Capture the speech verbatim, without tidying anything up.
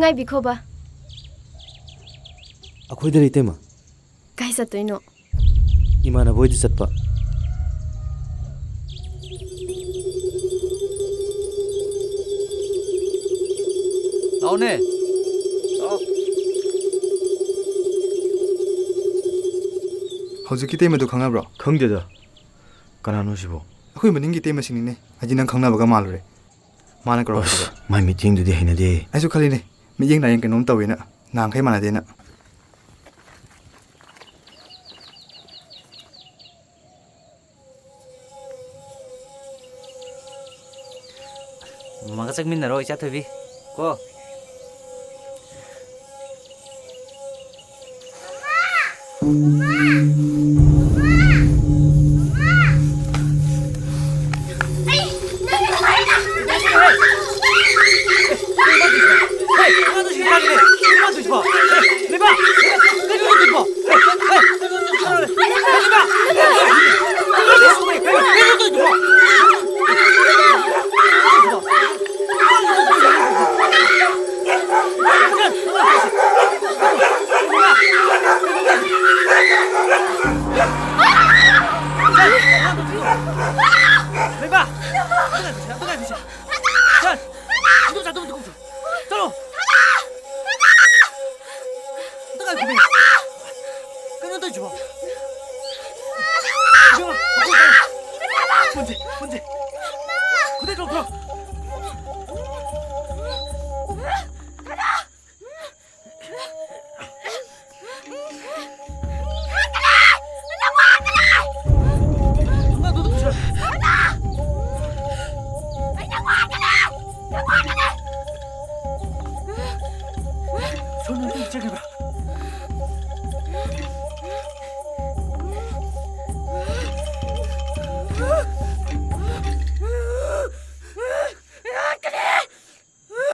ꯉꯥꯏꯕꯤꯈꯣꯕ꯫ ꯑꯩꯈꯣꯏꯗ ꯂꯩꯇꯦꯃ꯫ ꯀꯥꯏ ꯆꯠꯇꯣꯏꯅꯣ? ꯏꯃꯥꯟꯅꯕ ꯍꯣꯏꯗ ꯆꯠꯄ꯫ ꯂꯥꯛꯑꯣꯅꯦ꯫ ꯂꯥꯛꯑꯣ꯫ ꯍꯧꯖꯤꯛꯀꯤ ꯇꯦꯝ ꯑꯗꯨ ꯈꯪꯅꯕ꯭ꯔꯣ? ꯈꯪꯗꯦꯗ꯫ ꯀꯅꯥꯅꯣ ꯁꯤꯕꯣ? ꯑꯩꯈꯣꯏ ꯃꯅꯤꯡꯒꯤ ꯇꯦꯝ ꯑꯁꯤꯅꯤꯅꯦ꯫ ꯑꯩꯗꯤ ꯅꯪ ꯈꯪꯅꯕꯒ ꯃꯥꯜꯂꯨꯔꯦ꯫ ꯃꯥꯅ ꯀꯧꯔꯛꯄꯗꯨꯗ꯫ ꯑꯁ, ꯃꯥꯏ ꯃꯤꯠꯌꯦꯡꯗꯨꯗꯤ ꯍꯩꯅꯗꯦ꯫ ꯑꯩꯁꯨ ꯈꯜꯂꯤꯅꯦ, ꯃꯤꯠꯌꯦꯡ ꯅꯥꯌꯦꯡ ꯀꯩꯅꯣꯝ ꯇꯧꯋꯦꯅ, ꯅꯍꯥꯟꯈꯩ ꯃꯥꯟꯅꯗꯦꯅ꯫ ꯃꯃꯥꯒ ꯆꯪꯃꯤꯟꯅꯔꯣ, ꯏꯆꯥ ꯊꯣꯏꯕꯤ꯫ ꯀꯣ꯫ ꯆꯠꯂꯣ! ꯑꯝꯇ ꯉꯥꯏꯈꯣꯃꯤ꯫ ꯀꯩꯅꯣ ꯇꯧꯔꯤꯁꯤꯕꯣ? ꯏꯕꯦꯝꯃ, ꯃꯈꯣꯟ ꯇꯥꯏ꯫ ꯄꯨꯟꯁꯦ, ꯄꯨꯟꯁꯦ꯫ ꯈꯨꯗꯩ ꯂꯧꯊꯣꯔꯣ꯫